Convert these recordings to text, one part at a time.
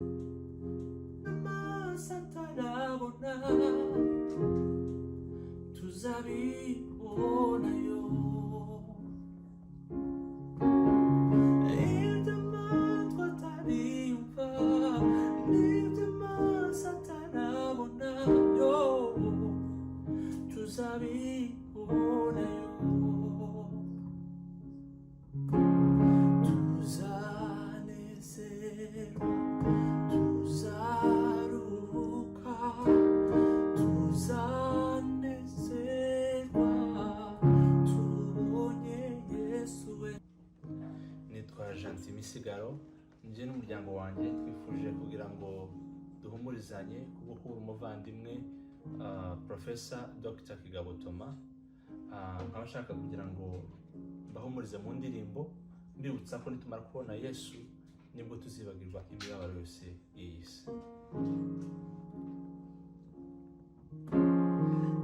Amaso atarabona tuzabibonayo. Ibyo amatwi atariyumva n'ibyo amaso atarabona yo tuzabibonayo. Tuzanezerwa, tuzaruhuka, tuzanezerwa tubonye Yesu we. Nitwa Gentil Misigaro. Njye n'umuryango wanjye twifuje kugira ngo duhumurizanye kubwo kubura umuvandimwe Professor Dr Kigabo Thomas. Nkaba nshaka kugira ngo mbahumurize mu ndirimbo, mbibutsa ko nitumara kubona Yesu nibwo tuzibagirwa imibabaro yose y'iyi si.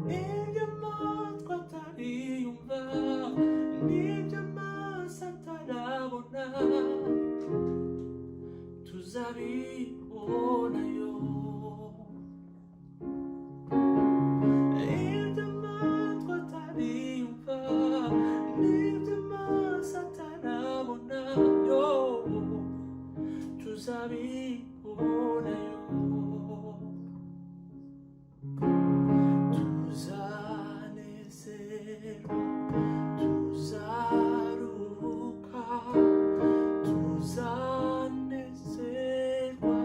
N'ibyo amatwi atariyumva n'ibyo amaso atarabona tuzabibonayo. Ibyo amatwi atariyumva n'ibyo amaso atarabona yo tuzabibonayo. Tuzanezerwa, tuzaruhuka, tuzanezerwa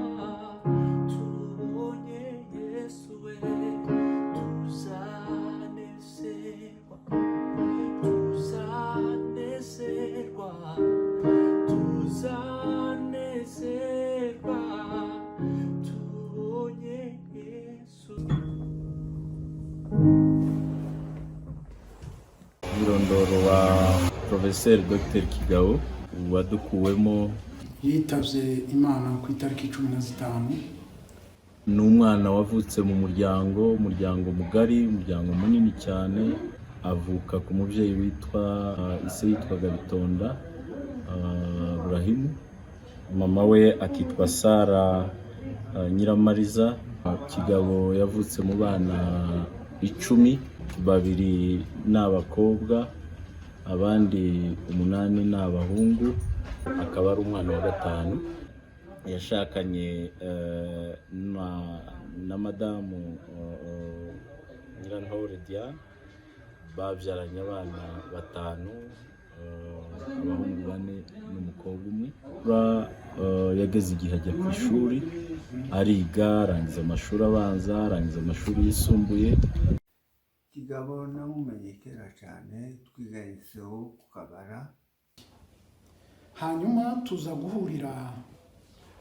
tubonye Yesu we. Tuzanezerwa, tuzanezerwa, tuzanezerwa tubonye Yesu. Umwirondoro wa Professeur Dr Kigabo wadukuwemo. Yitabye Imana ku itariki 15. Ni umwana wavutse mu muryango mugari, umuryango munini cyane. Avuka ku mubyeyi witwa, ise yitwaga Bitonda Burahimu, mama we akitwa Sara Nyiramariza. Kigabo yavutse mu bana 10, babiri ni abakobwa, abandi umunani ni abahungu, akaba ari umwana wa gatanu. Yashakanye na madamu Nyirantore Diane, babyaranye abana batanu, abahungu bane n'umukobwa umwe. Yageze igihe ajya ku ishuri, ariga, arangiza amashuri abanza, arangiza amashuri yisumbuye. Kigabo namumenye kera cyane, twiganye seho ku Kabara. Hanyuma tuza guhurira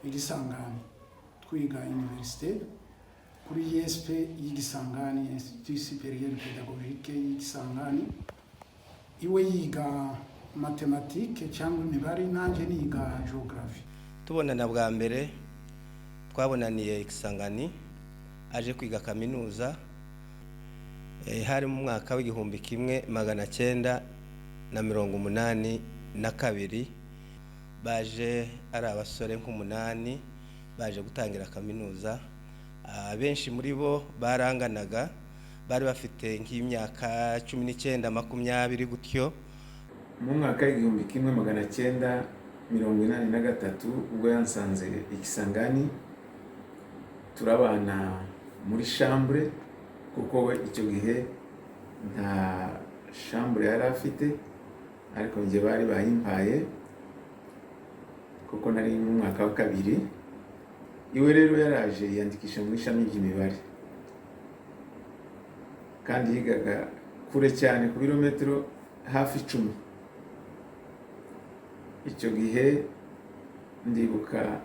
i Kisangani twiga université kuri ISP y'i Kisangani, Institut Supérieur Pédagogique y'i Kisangani. Iwe yiga mathématique cyangwa imibare, nanjye niga géographie. Tubonana bwa mbere twabonaniye Kisangani aje kwiga kaminuza. Hari mu mwaka w'1982. Baje ari abasore nk'umunani baje gutangira kaminuza. Benshi muri bo baranganaga, bari bafite nk'imyaka 19, 20 gutyo. Mu mwaka w'1983 ubwo yansanze i Kisangani, turabana muri chambre, kuko we icyo gihe nta chambre yari afite, ariko njye bari bayimpaye kuko nari mu mwaka wa kabiri. Iwe rero yaraje yiyandikisha mu ishami ry'imibare, kandi yigaga kure cyane, ku birometero hafi 10. Icyo gihe ndibuka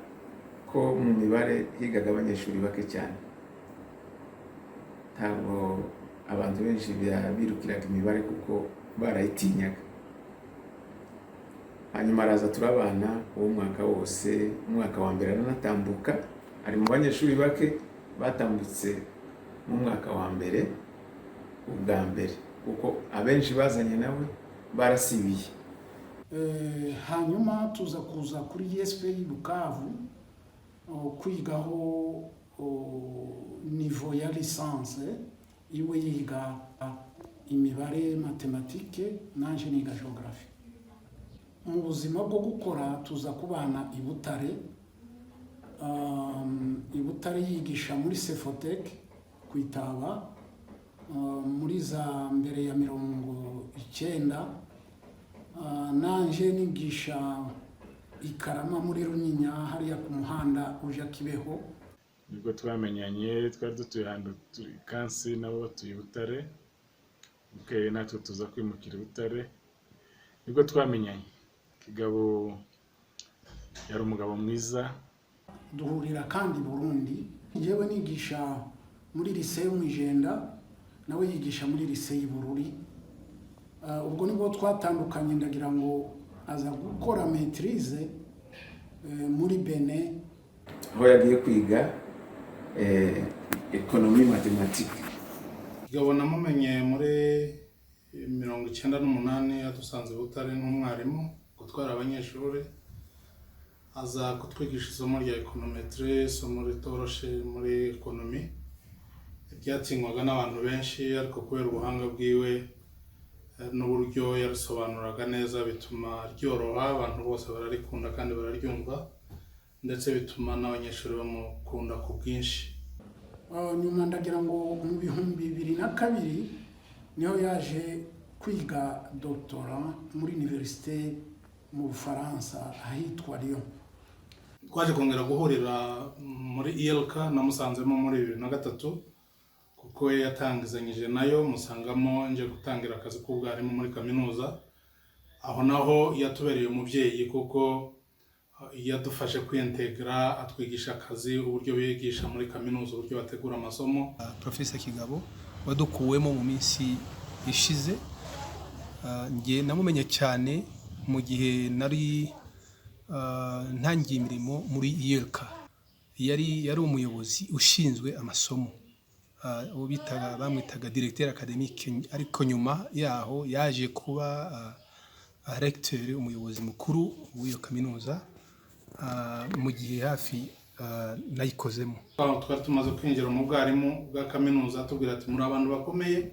ko mu mibare higaga abanyeshuri bake cyane, ntabwo abantu benshi birukiraga imibare kuko barayitinyaga. Hanyuma araza turabana uwo mwaka wose. Umwaka wa mbere aranatambuka, ari mu banyeshuri bake batambutse mu mwaka wa mbere ubwa mbere, kuko abenshi bazanye nawe barasibiye. Hanyuma tuza kuza kuri ISP y'i Bukavu. kwigaho niveau ya licence. Iwe yiga imibare, mathématiques, nanje niga géographie. Mu buzima bwo gukora tuza kubana i Butare. I Butare yigisha muri Cefotec ku Itaba, muri za mbere ya 90. Nanje nigisha i Karama muri Runyinya, hariya ku muhanda uja Kibeho. Nibwo twamenyanye. Twari dutuye ahantu Kansi, nabo batuye i Butare. Bukeye natwe tuza kwimukira i Butare, nibwo twamenyanye. Kigabo yari umugabo mwiza. Duhurira kandi i Burundi. Njyewe nigisha muri lycée yo mu Ijenda, nawe yigisha muri lycée y'i Bururi. Ubwo nibwo twatandukanye. Ndagira ngo aza gukora maîtrise muri Benin. Aho yagiye kwiga économie mathématique. Kigabo namumenye muri 98, adusanze i Butare nk'umwarimu gutwara abanyeshuri, aza kutwigisha isomo rya économétrie, isomo ritoroshe muri économie, ryatinywaga n'abantu benshi, ariko kubera ubuhanga bwiwe n'uburyo yarisobanuraga neza bituma ryoroha, abantu bose bararikunda kandi bararyumva, ndetse bituma n'abanyeshuri bamukunda ku bwinshi. Nyuma ndagira ngo mu 2002 niho yaje kwiga doctorat muri université mu Bufaransa ahitwa Lyon. Twaje kongera guhurira muri ULK, namusanzemo muri 2003, kuko we yatangizanyije nayo, musangamo nje gutangira akazi k'ubwarimu muri kaminuza. Aho naho yatubereye umubyeyi, kuko yadufashe kwiyentegara, atwigisha akazi, uburyo bigisha muri kaminuza, uburyo bategura amasomo. Profesa Kigabo wadukuwemo mu minsi ishize, njye namumenye cyane mu gihe nari ntangiye imirimo muri ULK. Yari umuyobozi ushinzwe amasomo, uwo bitaga, bamwitaga directeur académique, ariko nyuma yaho yaje kuba recteur, umuyobozi mukuru w'iyo kaminuza, mu gihe hafi nayikozemo. Aho twari tumaze kwinjira mu bwarimu bwa kaminuza, atubwira ati: "Muri abantu bakomeye,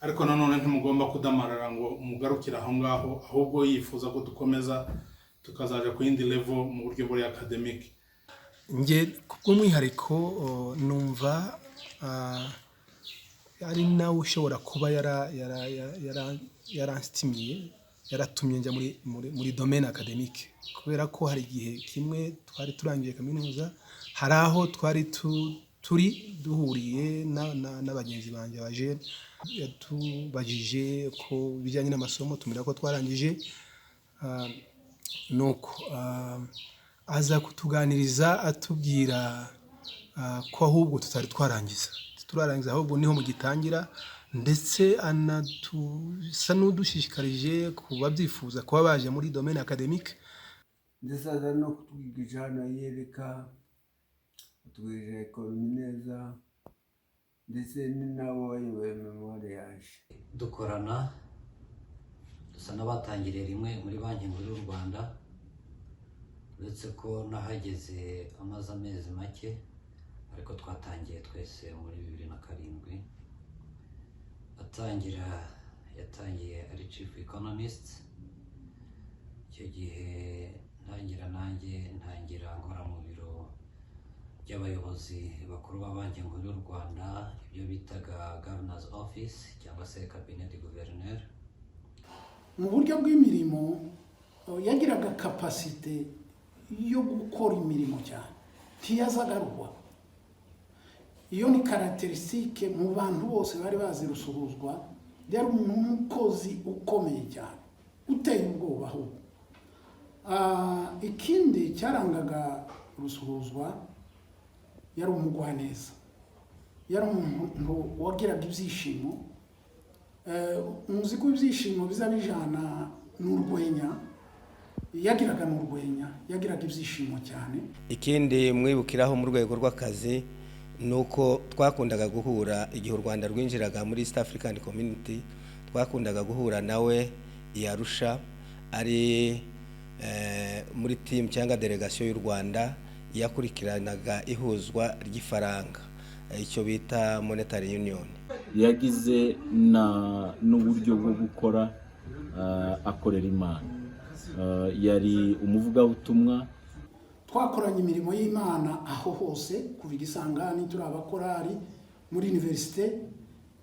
ariko nanone ntimugomba kudamarara ngo mugarukire aho ngaho," ahubwo yifuza ko dukomeza tukazaja ku yindi level mu buryo buri academic. Njye kubw'umwihariko numva ari nawe ushobora kuba yaransitimiye, yaratumye njya muri domaine académique, kubera ko hari igihe kimwe twari turangije kaminuza, hari aho twari turi duhuriye na bagenzi banjye ba jeunes, yatubajije ko bijyanye n'amasomo, tumira ko twarangije. Nuko aza kutuganiriza, atubwira ko ahubwo tutari twarangiza, turarangiza, ahubwo niho mugitangira, ndetse anatusa n'udushishikarije kuba byifuza kuba baje muri domaine académique. Ndetse aza no kutwigisha hano ULK, atwigisha économie neza, ndetse ni nawe wayoboye mémoire yaje. Dukorana, dusa n'abatangiriye rimwe muri Banki Nkuru y'u Rwanda, uretse ko nahageze amaze amezi make, ariko twatangiye twese muri 2007. Atangira yatangiye ari chief economist. Icyo gihe ntangira, nanjye ntangira nkora mu biro by'abayobozi bakuru ba Banki Nkuru y'u Rwanda, ibyo bitaga governor's office cyangwa se cabinet du gouverneur. Mu buryo bw'imirimo yagiraga capacité yo gukora imirimo cyane, ntiyazagarurwa. Iyo ni caractéristique mu bantu bose bari bazi Rusuhuzwa. Yari umukozi ukomeye cyane, uteye ubwoba ahubwo. Ikindi cyarangaga Rusuhuzwa, yari umugwaneza, yari umuntu wagiraga ibyishimo. Muzi ko ibyishimo biza bijana n'urwenya, yagiraga n'urwenya, yagiraga ibyishimo cyane. Ikindi mwibukiraho mu rwego rw'akazi ni uko twakundaga guhura igihe u Rwanda rwinjiraga muri East African Community. Twakundaga guhura nawe i Arusha, ari muri team cyangwa délégation y'u Rwanda. Yakurikiranaga ihuzwa ry'ifaranga, icyo bita monetary union. Yagize na n'uburyo bwo gukora, akorera Imana. Yari umuvugabutumwa. Twakoranye imirimo y'Imana aho hose, kuva igisangani turi abakorari muri université,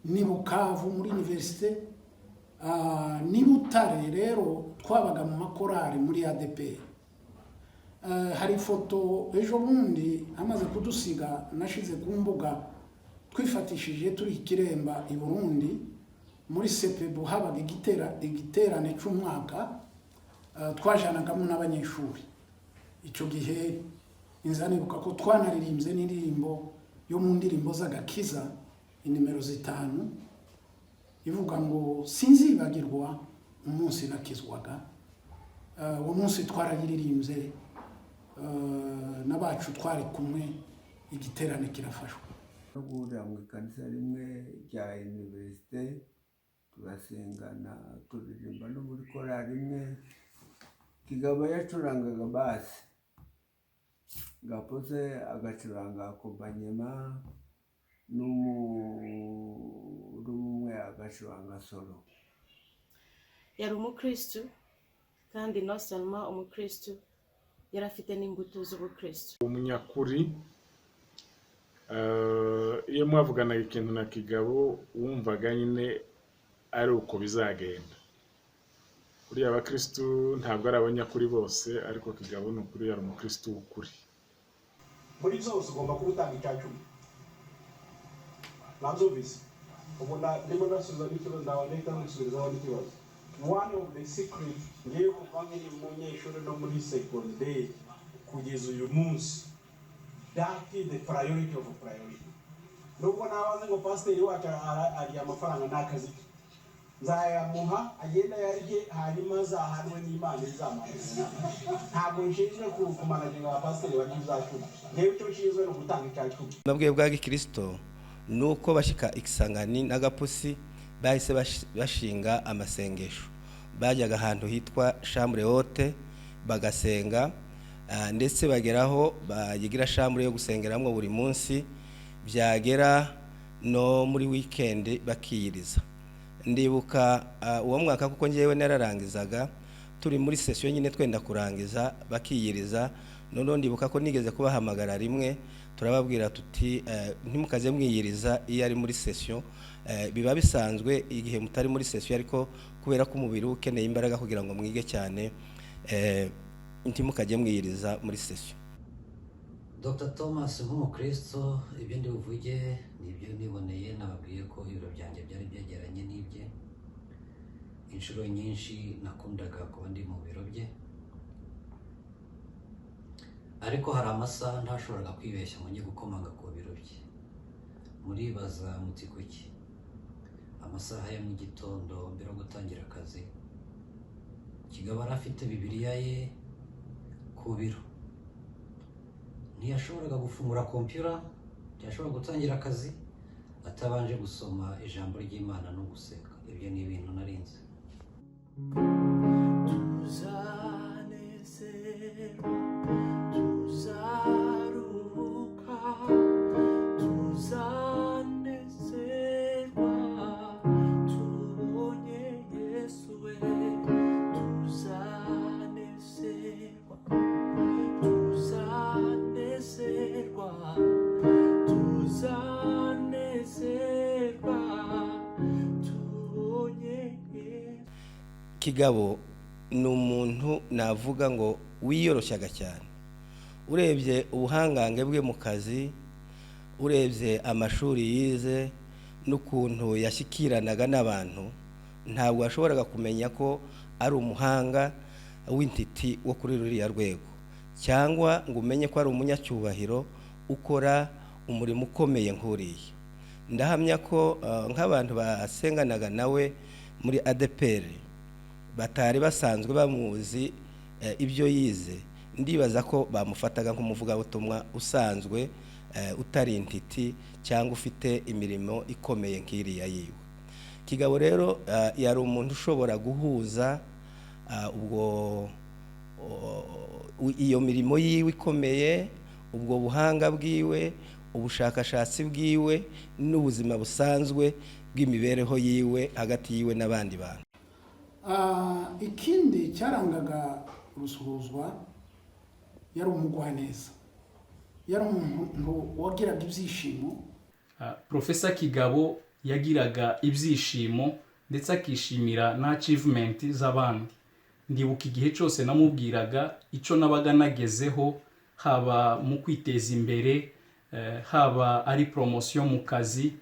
n'i Bukavu muri université, n'i Butare. Rero twabaga mu makorari muri ADEPR. Hari ifoto ejo bundi amaze kudusiga nashize ku mbuga, twifatishije turi ikiremba i Burundi muri sepebu. Habaga igiterane cy'umwaka, twajanagamo n'abanyeshuri. Icyo gihe inza nibuka ko twanaririmbye n'indirimbo yo mu ndirimbo z'agakiza, inimero 5, ivuga ngo "Sinzibagirwa umunsi nakizwaga". Uwo munsi twarayiririmbye n'abacu twari kumwe, igiterane kirafashwa. No guhurira mu ikanisa rimwe rya université, turasengana, turirimba no muri korali imwe. Kigabo yacurangaga basse, Gapoze agacuranga accompagnement, n'umwe agacuranga solo. Yari umukristu, kandi non seulement umukristu, yari afite n'imbuto z'ubukristu. Umunyakuri. Iyo mwavuganaga ikintu na Kigabo, wumvaga nyine ari uko bizagenda. Buriya abakristu ntabwo ari abanyakuri bose, ariko Kigabo ni ukuri, yari umukristu w'ukuri. Muri zose ugomba kuba utanga 10%. Nabyumvise ubu, ndimo nasubiza n'ikibazo, ndawe ndahita nkusubirizaho n'ikibazo. One of the secret, ngewe kuva nkiri umunyeshuri no muri segonderi kugeza uyu munsi, that is the priority of priority. Nubwo nabaze ngo pasiteri wacu arya amafaranga, ni akazi ke, nzayamuha agenda yarye, hanyuma azahanwe n'Imana izamuhanira. Ntabwo nshinzwe kumanaginga abapasiteri barya 10%. Ngewe icyo nshinzwe ni ugutanga 10%. Ubuzima bwe bwa gikirisito ni uko bashyika Ikisangani n'Agapusi, bahise bashinga amasengesho. Bajyaga ahantu hitwa chambre haute bagasenga, ndetse bageraho bayigira chambre yo gusengeramo buri munsi, byagera no muri weekend bakiyiriza. Ndibuka uwo mwaka, kuko ngewe nararangizaga, turi muri session nyine twenda kurangiza, bakiyiriza. Noneho ndibuka ko nigeze kubahamagara rimwe, turababwira tuti "Ntimukaze mwiyiriza iyo ari muri session. Biba bisanzwe igihe mutari muri session, ariko kubera ko umubiri uba ukeneye imbaraga kugira ngo mwige cyane, ntimukajye mwiyiriza muri session." Dr Thomas nk'umukristo, ibyo ndi buvuge ni ibyo niboneye. Nababwiye ko ibiro byanjye byari byegeranye n'ibye. Inshuro nyinshi nakundaga kuba ndi mu biro bye, ariko hari amasaha ntashoboraga kwibeshya ngo njye gukomanga ku biro bye. Muribaza muti kuki? Amasaha ya mu gitondo mbere yo gutangira akazi, Kigabo yari afite Bibiliya ye ku biro. Ntiyashoboraga gufungura kompiyuta, ntiyashoboraga gutangira akazi atabanje gusoma ijambo ry'Imana no gusenga. Ibyo ni ibintu narinze. Tuzanezerwa, tuzaruhuka, tuzanezerwa tubonye Yesu we. Tuzanezerwa, tuzanezerwa, tuzanezerwa tubonye Yesu. Kigabo ni umuntu navuga ngo wiyoroshyaga cyane. Urebye ubuhangange bwe mu kazi, urebye amashuri yize n'ukuntu yashyikiranaga n'abantu, ntabwo washoboraga kumenya ko ari umuhanga w'intiti wo kuri ruriya rwego, cyangwa ngo umenye ko ari umunyacyubahiro ukora umurimo ukomeye nk'uriya. Ndahamya ko nk'abantu basenganaga nawe muri ADEPR batari basanzwe bamuzi, ibyo yize, ndibaza ko bamufataga nk'umuvugabutumwa usanzwe, utari intiti cyangwa ufite imirimo ikomeye nk'iriya yiwe. Kigabo rero yari umuntu ushobora guhuza ubwo iyo mirimo yiwe ikomeye. Ubwo buhanga bwiwe, ubushakashatsi bwiwe n'ubuzima busanzwe bw'imibereho yiwe hagati yiwe n'abandi bantu. Ikindi cyarangaga Rusuhuzwa, yari umugwaneza, yari umuntu wagiraga ibyishimo. Profesa Kigabo yagiraga ibyishimo ndetse akishimira na achievement z'abandi. Ndibuka igihe cyose namubwiraga icyo nabaga nagezeho, haba mu kwiteza imbere, haba ari promotion mu kazi,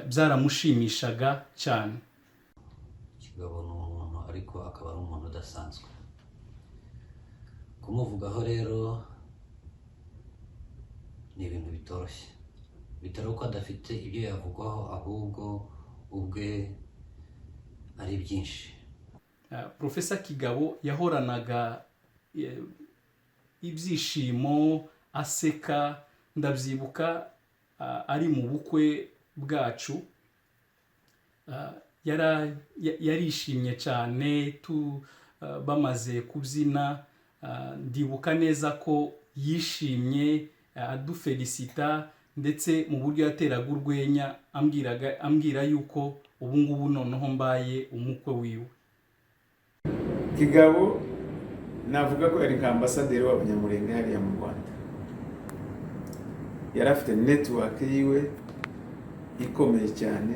byaramushimishaga cyane. Kigabo ni umuntu, ariko akaba ari umuntu udasanzwe. Kumuvugaho rero ni ibintu bitoroshye, bitari uko adafite ibyo yavugwaho, ahubwo ubwe ari byinshi. Profesa Kigabo yahoranaga ibyishimo, aseka. Ndabyibuka ari mu bukwe bwacu, yarishimye cyane bamaze kubyina. Ndibuka neza ko yishimye, adufelicita, ndetse mu buryo yateraga urwenya ambwira yuko ubu ngubu noneho mbaye umukwe wiwe. Kigabo navuga ko yari nka ambasaderi w'Abanyamurenge hariya mu Rwanda. Yari afite network yiwe ikomeye cyane,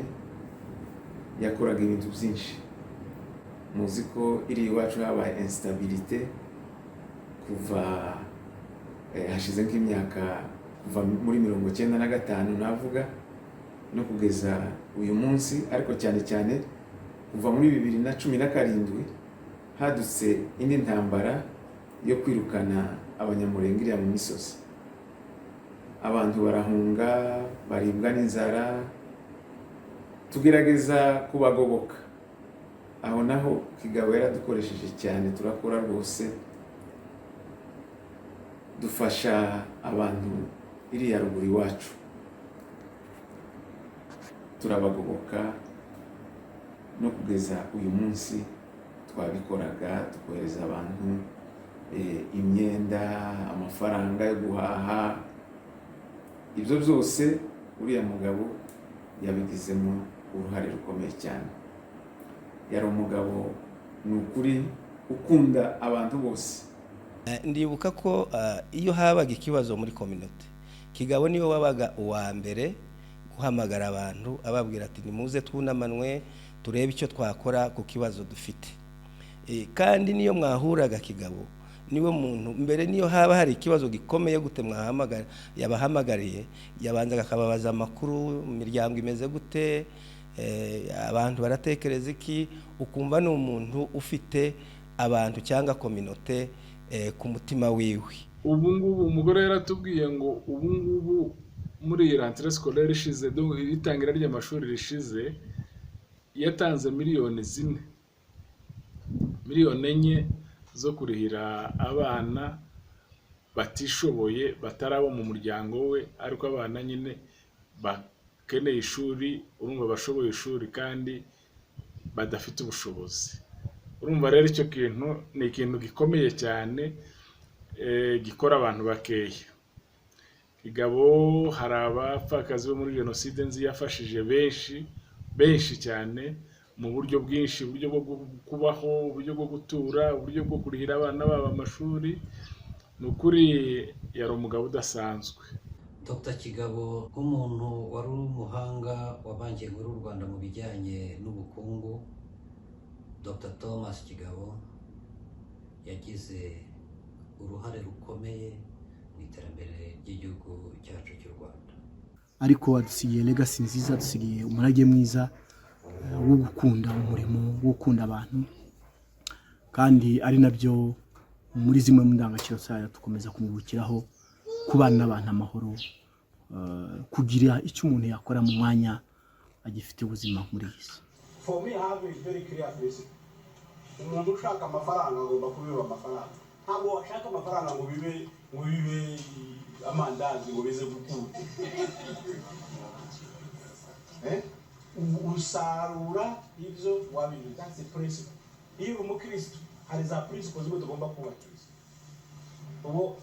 yakoraga ibintu byinshi. Muzi ko iri iwacu habaye instabilité kuva hashize nk'imyaka, kuva muri 95 navuga no kugeza uyu munsi, ariko cyane cyane kuva muri 2017 hadutse indi ntambara yo kwirukana Abanyamurenge iriya mu misozi. Abantu barahunga, baribwa n'inzara, tugerageza kubagoboka. Aho naho Kigabo yaradukoresheje cyane, turakora rwose, dufasha abantu iriya ruguru iwacu, turabagoboka. No kugeza uyu munsi twabikoraga, tukohereza abantu imyenda, amafaranga yo guhaha. Ibyo byose uriya mugabo yabigizemo uruhare rukomeye cyane. Yari umugabo ni ukuri ukunda abantu bose. Ndibuka ko iyo habaga ikibazo muri communauté, Kigabo niwe wabaga uwa mbere guhamagara abantu, ababwira ati: "Nimuze twunamanwe, turebe icyo twakora ku kibazo dufite." Kandi niyo mwahuraga, Kigabo niwe muntu mbere, niyo haba hari ikibazo gikomeye gute mwahamagara, yabahamagariye, yabanzaga akababaza amakuru: imiryango imeze gute, abantu baratekereza iki? Ukumva ni umuntu ufite abantu cyangwa communauté ku mutima wiwe. Ubu ngubu umugore yaratubwiye ngo ubu ngubu muri iyi rentrée scolaire ishize, donc iri tangira ry'amashuri rishize, yatanze miliyoni 4, miliyoni 4 zo kurihira abana batishoboye, batari abo mu muryango we, ariko abana nyine bakeneye ishuri, urumva bashoboye ishuri kandi badafite ubushobozi. Urumva rero icyo kintu ni ikintu gikomeye cyane, gikora abantu bakeya. Kigabo hari abapfakazi bo muri jenoside nzi yafashije benshi, benshi cyane, mu buryo bwinshi: uburyo bwo kubaho, uburyo bwo gutura, uburyo bwo kurihira abana babo amashuri. Ni ukuri yari umugabo udasanzwe. Dr Kigabo, nk'umuntu wari umuhanga wa Banki Nkuru y'u Rwanda mu bijyanye n'ubukungu, Dr Thomas Kigabo yagize uruhare rukomeye mu iterambere ry'igihugu cyacu cy'u Rwanda. Ariko adusigiye legacy nziza, adusigiye umurage mwiza wo gukunda umurimo, wo gukunda abantu, kandi ari nabyo muri zimwe mu ndangagaciro zayo dukomeza kumwibukiraho: kubana n'abantu amahoro, kugira icyo umuntu yakora mu mwanya agifite ubuzima muri iyi si. For me, I have a very clear principle. Umuntu ushaka amafaranga agomba kubiba amafaranga. Ntabwo washaka amafaranga ngo bibe amandazi ngo bize gukura. Eh? Usarura ibyo wabibye. That's the principle. Iyo uri umukristo, hari za principle zimwe tugomba kubahiriza. Ubu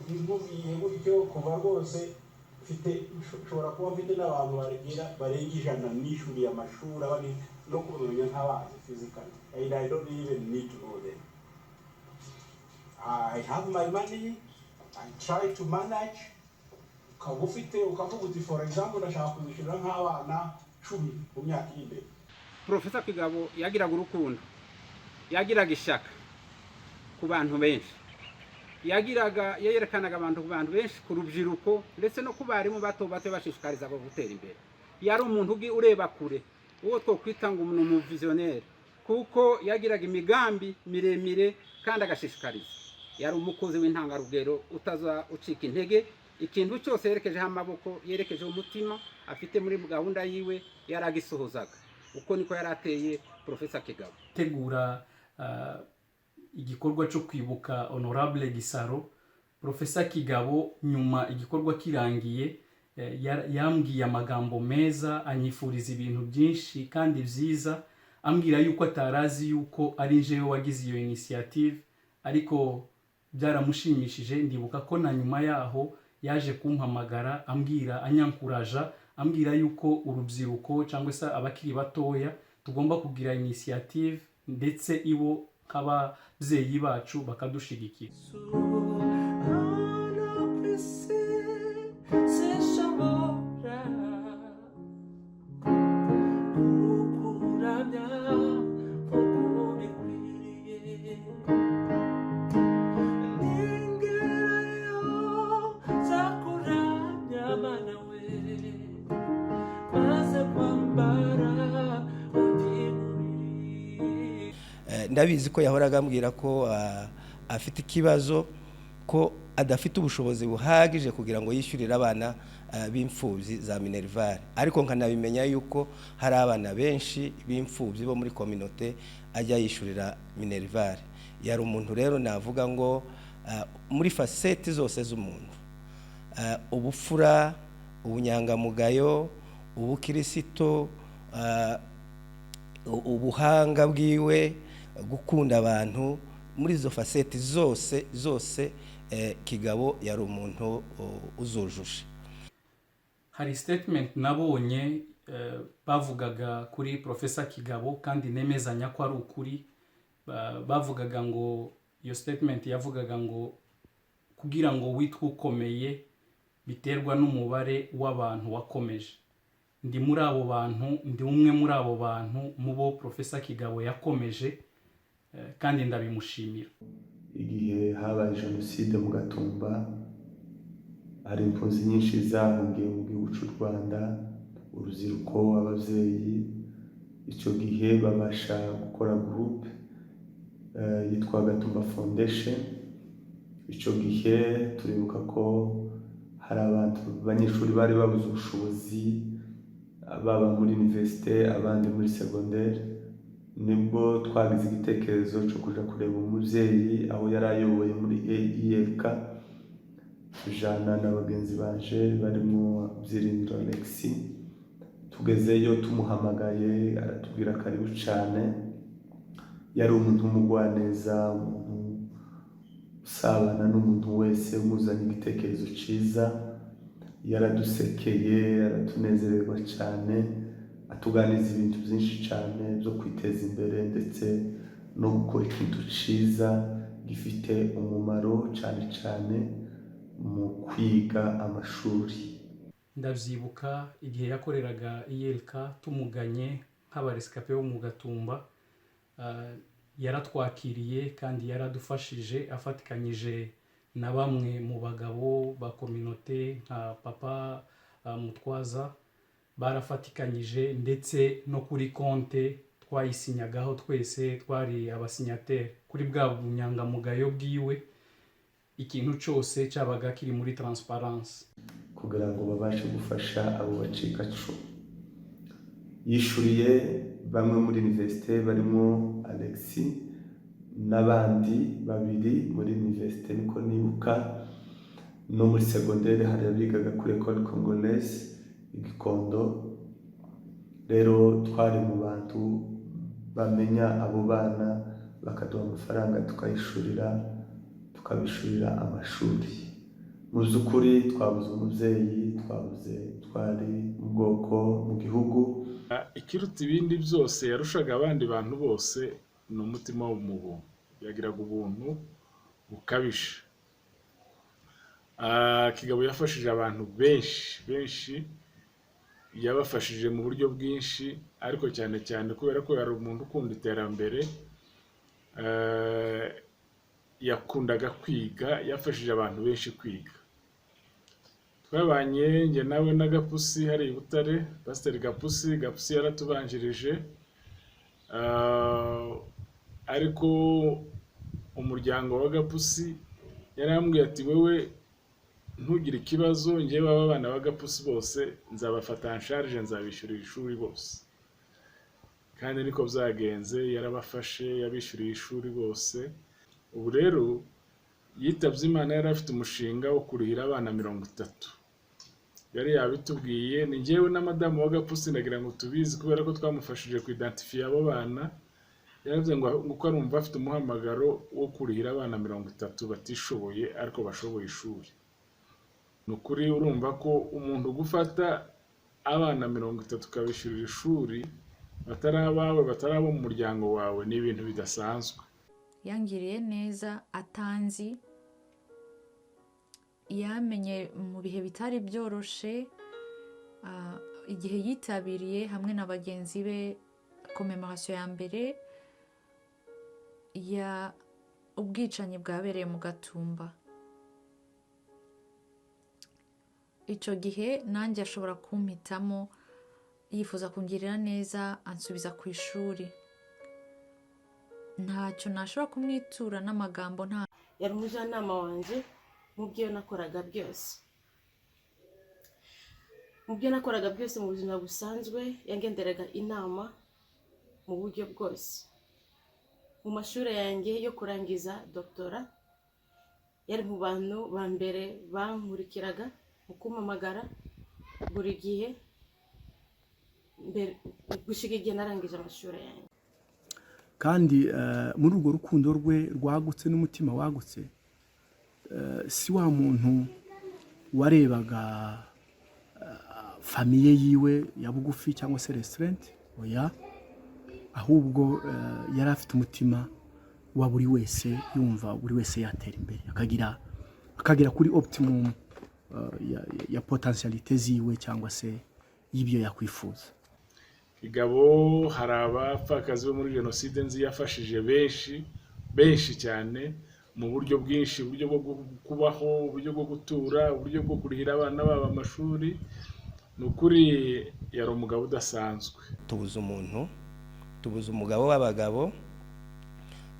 Binkubwiye gutyo kuva rwose mfite, nshobora kuba mfite n'abantu bagera barenga 100 nishyuriye amashuri, abandi no kubamenya ntabazi physically, and I don't even need to know them. I have my money, I try to manage. Ukaba ufite, ukavuga uti, for example, ndashaka kuzishyurira nk'abana 10 mu myaka iri imbere. Profesa Kigabo yagiraga urukundo, yagiraga ishyaka ku bantu benshi, yagiraga yerekanaga abantu ku bantu benshi, ku rubyiruko ndetse no ku barimu bato bato, bashishikarizaga gutera imbere. Yari umuntu ureba kure, uwo twokwita ngo ni umuvisionnaire, kuko yagiraga imigambi miremire kandi agashishikariza. Yari umukozi w'intangarugero utaza ucika intege. Ikintu cyose yerekejeho amaboko, yerekejeho umutima, afite muri gahunda yiwe, yaragisohozaga. Uko niko yari ateye Profesa Kigabo. Tegura igikorwa cyo kwibuka Honorable Gisaro, Profesa Kigabo, nyuma igikorwa kirangiye, yambwiye amagambo meza, anyifuriza ibintu byinshi kandi byiza, ambwira yuko atarazi yuko ari njyewe wagize iyo initiative, ariko byaramushimishije. Ndibuka ko na nyuma yaho yaje kumpamagara, ambwira, anyankuraja, ambwira yuko urubyiruko cyangwa se abakiri batoya tugomba kugira initiative, ndetse ibo nk'ababyeyi bacu bakadushigikira. Hano ku isi sinshobora kukuramya nk'uko bikwiriye. Ningerayo nzakuramya, Mana we, maze kwambara undi mubiri. Ndabizi ko yahoraga ambwira ko afite ikibazo, ko adafite ubushobozi buhagije kugira ngo yishyurire abana b'imfubyi za minerval, ariko nkanabimenya yuko hari abana benshi b'imfubyi bo muri communauté ajya yishyurira minerval. Yari umuntu rero navuga ngo muri facettes zose z'umuntu, ubupfura, ubunyangamugayo, ubukirisito, ubuhanga bwiwe, gukunda abantu, muri izo facettes zose zose, Kigabo yari umuntu uzujuje. Hari statement nabonye bavugaga kuri Profesa Kigabo kandi nemezanya ko ari ukuri. Bavugaga ngo, iyo statement yavugaga ngo kugira ngo witwe ukomeye biterwa n'umubare w'abantu wakomeje. Ndi muri abo bantu, ndi umwe muri abo bantu mu bo Profesa Kigabo yakomeje, kandi ndabimushimira. Igihe habaye jenoside mu Gatumba, hari impunzi nyinshi zahungiye mu gihugu cy'u Rwanda, urubyiruko, ababyeyi. Icyo gihe babasha gukora groupe yitwa Gatumba Foundation. Icyo gihe turibuka ko hari abantu, abanyeshuri bari babuze ubushobozi, baba muri université, abandi muri secondaire. Nibwo twagize igitekerezo cyo kuja kureba umubyeyi aho yari ayoboye muri ULK, tujana na bagenzi banje barimo Byiringiro Alexis. Tugezeyo tumuhamagaye, aratubwira karibu cyane. Yari umuntu w'umugwaneza, umuntu usabana n'umuntu wese umuzanye igitekerezo cyiza. Yaradusekeye, aratunezererwa cyane, atuganiriza ibintu byinshi cyane byo kwiteza imbere ndetse no gukora ikintu cyiza gifite umumaro, cyane cyane mu kwiga amashuri. Ndabyibuka igihe yakoreraga ULK, tumuganye nk'abarescapés bo mu Gatumba, yaratwakiriye kandi yaradufashije, afatikanyije na bamwe mu bagabo ba communauté nka papa Mutwaza. Barafatikanyije, ndetse no kuri konte twayisinyagaho twese, twari abasignataires. Kuri bwa bunyangamugayo bwiwe, ikintu cyose cyabaga kiri muri transparence. Kugira ngo babashe gufasha abo bacikacumu, yishuriye bamwe muri université barimo Alexis n'abandi babiri muri université, niko nibuka. No muri secondaire hari abigaga kuri Ecole Congolaise i Gikondo. Rero twari mu bantu bamenya abo bana, bakaduha amafaranga, tukayishurira, tukabigisha. Tukabishyurira amashuri. Mu by'ukuri twabuze umubyeyi, twabuze twari mu bwoko, mu gihugu. Ikiruta ibindi byose yarushaga abandi bantu bose ni umutima w'ubuntu. Yagiraga ubuntu bukabije. Kigabo yafashije abantu benshi benshi, yabafashije mu buryo bwinshi, ariko cyane cyane kubera ko yari umuntu ukunda iterambere, yakundaga kwiga, yafashije abantu benshi kwiga. Twabanye njye nawe na Gapusi hari i Butare, Pasiteri Gapusi. Gapusi yaratubanjirije, ariko umuryango wa Gapusi yarambwiye ati: "Wewe ntugire ikibazo, njyewe aba bana ba Gapusi bose nzabafata en charge, nzabishyurira ishuri bose." Kandi niko byagenze, yarabafashe, yabishyuriye ishuri bose. Ubu rero yitabye Imana yari afite umushinga wo kurihira abana 30, yari yabitubwiye. Ni njyewe na madamu wa Gapusi, ndagira ngo tubizi kubera ko twamufashije kuidentifia abo bana. Yaravuze ngo uko arumva afite umuhamagaro wo kurihira abana 30 batishoboye ariko bashoboye ishuri. Ni ukuri, urumva ko umuntu gufata abana 30 ukabishyurira ishuri, batari abawe, batari abo mu muryango wawe, ni ibintu bidasanzwe. Yangiriye neza atanzi, yamenye mu bihe bitari byoroshe, igihe yitabiriye hamwe na bagenzi be commémoration ya mbere ya ubwicanyi bwabereye mu Gatumba. Icyo gihe nanjye ashobora kumpitamo, yifuza kungirira neza, ansubiza ku ishuri. Ntacyo nashobora kumwitura n'amagambo, nta Yari umujyanama wanjye mu byo nakoraga byose, mu byo nakoraga byose mu buzima busanzwe. Yangenderaga inama mu buryo bwose. Mu mashuri yanjye yo kurangiza doctorat, yari mu bantu ba mbere bankurikiraga mu kumpamagara buri gihe mbere gushyika igihe narangije amashuri yanjye. Kandi muri urwo rukundo rwe rwagutse n'umutima wagutse, si wa muntu warebaga famille yiwe ya bugufi cyangwa se restaurant, oya, ahubwo yari afite umutima wa buri wese, yumva buri wese yatera imbere, akagera kuri optimum ya potentialité ziwe cyangwa se y'ibyo yakwifuza. Kigabo, hari abapfakazi bo muri jenoside nzi yafashije benshi benshi cyane mu buryo bwinshi: uburyo bwo kubaho, uburyo bwo gutura, uburyo bwo kurihira abana babo amashuri. Ni ukuri yari umugabo udasanzwe. Tubuze umuntu, tubuze umugabo w'abagabo,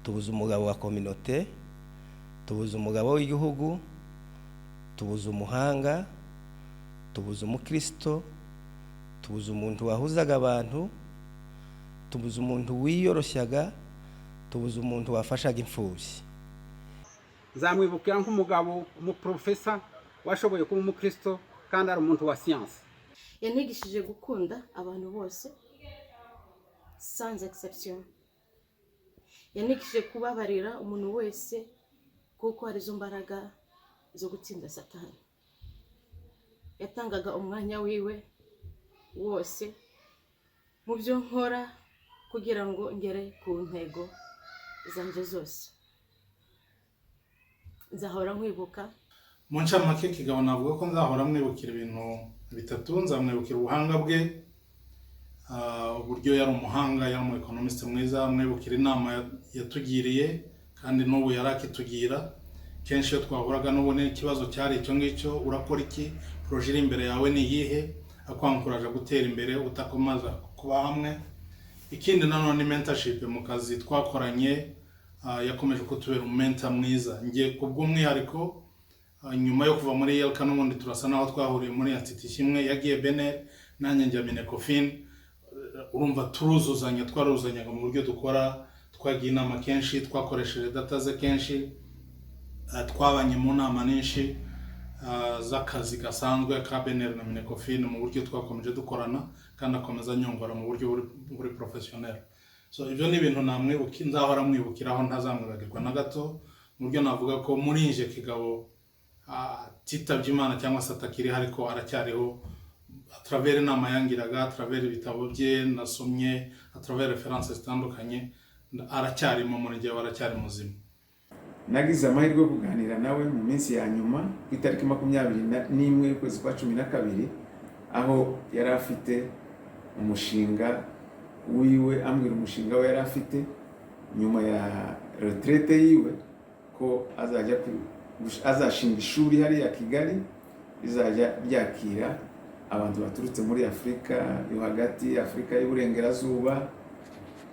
tubuze umugabo wa communauté, tubuze umugabo w'igihugu, tubuze umuhanga, tubuze umukristo, tubuze umuntu wahuzaga abantu, tubuze umuntu wiyoroshyaga, tubuze umuntu wafashaga imfubyi. Nzamwibukira nk'umugabo, umuprofesa washoboye kuba umukristo kandi ari umuntu wa siyansi. Yanigishije gukunda abantu bose sans exception. Yanigishije kubabarira umuntu wese kuko arizo mbaraga zo gutsinda Satani. Yatangaga umwanya wiwe wose mu byo nkora kugira ngo ngere ku ntego zanjye zose. Nzahora nkwibuka. Mu ncamake, Kigabo navuga ko nzahora mwibukira ibintu bitatu. Nzamwibukira ubuhanga bwe, uburyo yari umuhanga, yari umu économiste mwiza. Mwibukira inama yatugiriye kandi n'ubu yari akitugira kenshi iyo twahuraga n'ubu ikibazo cyari icyo ngicyo: "Urakora iki? Projet iri imbere yawe ni iyihe?" Akwankuraje gutera imbere, utakomaza kuba hamwe. Ikindi nanone ni mentorship mu kazi twakoranye. Yakomeje kutubera umumentor mwiza. Njye ku bw'umwihariko, nyuma yo kuva muri ULK, n'ubundi turasa naho twahuriye muri institution imwe. Yagiye BNR, nanjye njya MINECOFIN. Urumva turuzuzanya, twaruzuzanyaga mu buryo dukora. Twagiye inama kenshi, twakoresheje data ze kenshi, twabanye mu nama nyinshi z'akazi gasanzwe ka BNR na MINECOFIN, mu buryo twakomeje dukorana kandi akomeza anyongora mu buryo buri professionnel. So ibyo ni ibintu namwibuki, nzahora mwibukiraho, ntazamwibagirwa na gato. Mu buryo navuga ko muri nje Kigabo atitabye Imana cyangwa se atakiriho, ariko aracyariho à travers inama yangiraga, à travers ibitabo bye nasomye, à travers références zitandukanye. Aracyarimo muri njyewe, aracyari muzima. Nagize amahirwe yo kuganira nawe mu minsi ya nyuma, ku itariki 21 y'ukwezi kwa 12, aho yari afite umushinga wiwe. Ambwira umushinga we yari afite nyuma ya retraite yiwe, ko azajya azashinga ishuri hariya Kigali rizajya ryakira abantu baturutse muri Afurika yo hagati, Afurika y'Uburengerazuba,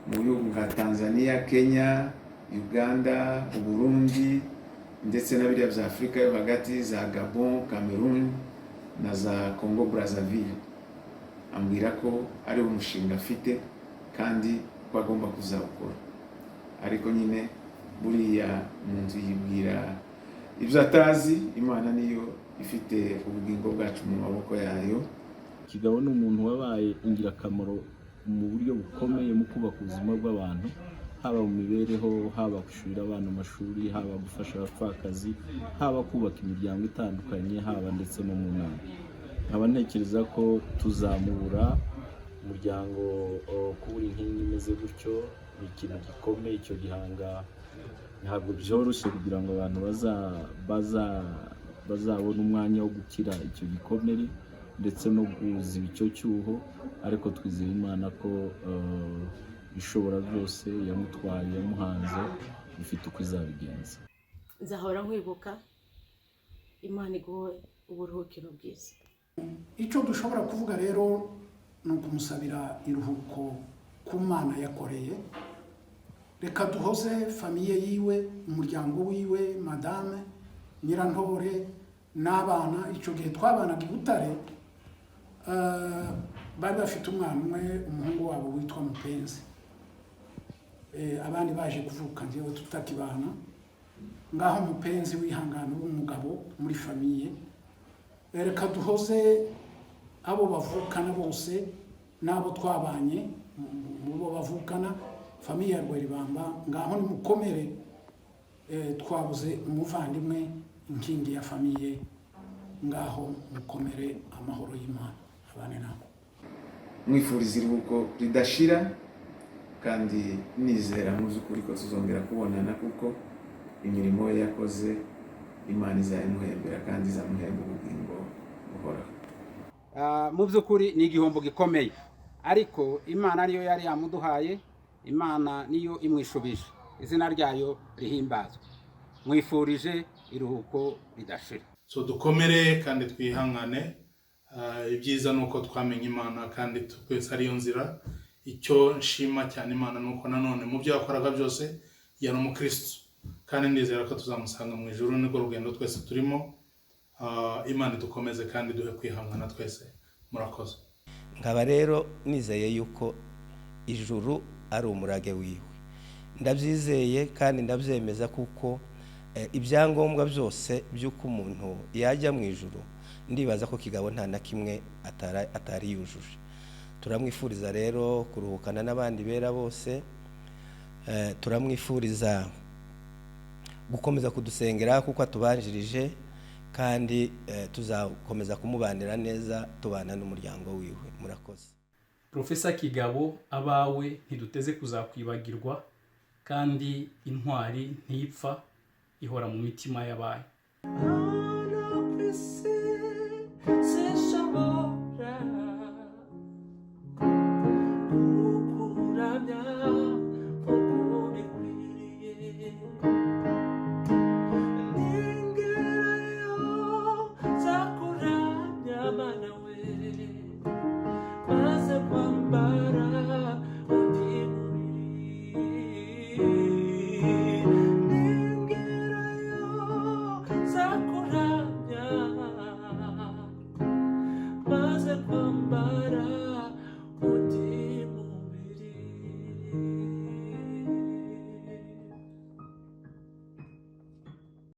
mu bihugu nka Tanzania, Kenya, Uganda, Uburundi, ndetse na biriya bya Afurika yo hagati, za Gabon, Cameroon na za Congo Brazzaville. Ambwira ko ari umushinga afite kandi ko agomba kuzawukora. Ariko nyine buriya umuntu yibwira ibyo atazi. Imana niyo ifite ubugingo bwacu mu maboko yayo. Kigabo ni umuntu wabaye ingirakamaro mu buryo bukomeye mu kubaka ubuzima bw'abantu, haba mu mibereho, haba kwishyurira abana amashuri, haba gufasha abapfakazi, haba kubaka imiryango itandukanye, haba ndetse no mu nama. Nkaba ntekereza ko tuzamura umuryango. Kubura inkingi imeze gutyo ni ikintu gikomeye. Icyo gihanga ntabwo byoroshye kugira ngo abantu bazabone umwanya wo gukira icyo gikomere ndetse no kuziba icyo cyuho. Ariko twizeye Imana ko ishobora byose, yamutwaye, yamuhanze, ifite uko izabigenza. Nzahora nkwibuka. Imana iguhe uburuhukiro bwiza. Icyo dushobora kuvuga rero ni ukumusabira iruhuko ku Mana yakoreye. Reka duhoze famille yiwe, umuryango wiwe, madame Nyirantore n'abana. Icyo gihe twabanaga i Butare, bari bafite umwana umwe, umuhungu wabo witwa Mupenzi. Abandi baje kuvuka njyewe tutakibana. Ngaho Mupenzi, wihangana w'umugabo muri famille. Reka duhoze abo bavukana bose n'abo twabanye mu bo bavukana, famille ya Rweribamba. Ngaho nimukomere, twabuze umuvandimwe, inkingi ya famille. Ngaho mukomere, amahoro y'Imana abane nabo. Mwifuriza iruhuko ridashira kandi nizera mu by'ukuri ko tuzongera kubonana, kuko imirimo ye yakoze Imana izayimuhembera kandi izamuhemba ubugingo buhoraho. Mu by'ukuri ni igihombo gikomeye, ariko Imana niyo yari yamuduhaye, Imana niyo imwishubije, izina ryayo rihimbazwe. Mwifurije iruhuko ridashira. So dukomere kandi twihangane. Ibyiza ni uko twamenye Imana kandi twese ariyo nzira. Icyo nshima cyane Imana ni uko nanone mu byo yakoraga byose yari umukristo, kandi ndizera ko tuzamusanga mu ijuru. Nirwo rugendo twese turimo. Imana idukomeze kandi duhe kwihangana twese. Murakoze. Nkaba rero nizeye yuko ijuru ari umurage wiwe. Ndabyizeye kandi ndabyemeza, kuko ibyangombwa byose by'uko umuntu yajya mu ijuru, ndibaza ko Kigabo nta na kimwe atari yujuje. Turamwifuriza rero kuruhukana n'abandi bera bose. Turamwifuriza gukomeza kudusengera kuko atubanjirije, kandi tuzakomeza kumubanira neza, tubana n'umuryango wiwe. Murakoze. Profesa Kigabo, abawe ntiduteze kuzakwibagirwa, kandi intwari ntipfa, ihora mu mitima y'abayo. Hano ku isi sinshobora kukuramya nk'uko bikwiriye. Ningerayo nzakuramya, Mana we, maze kwambara undi mubiri. Ningerayo nzakuramya, maze kwambara.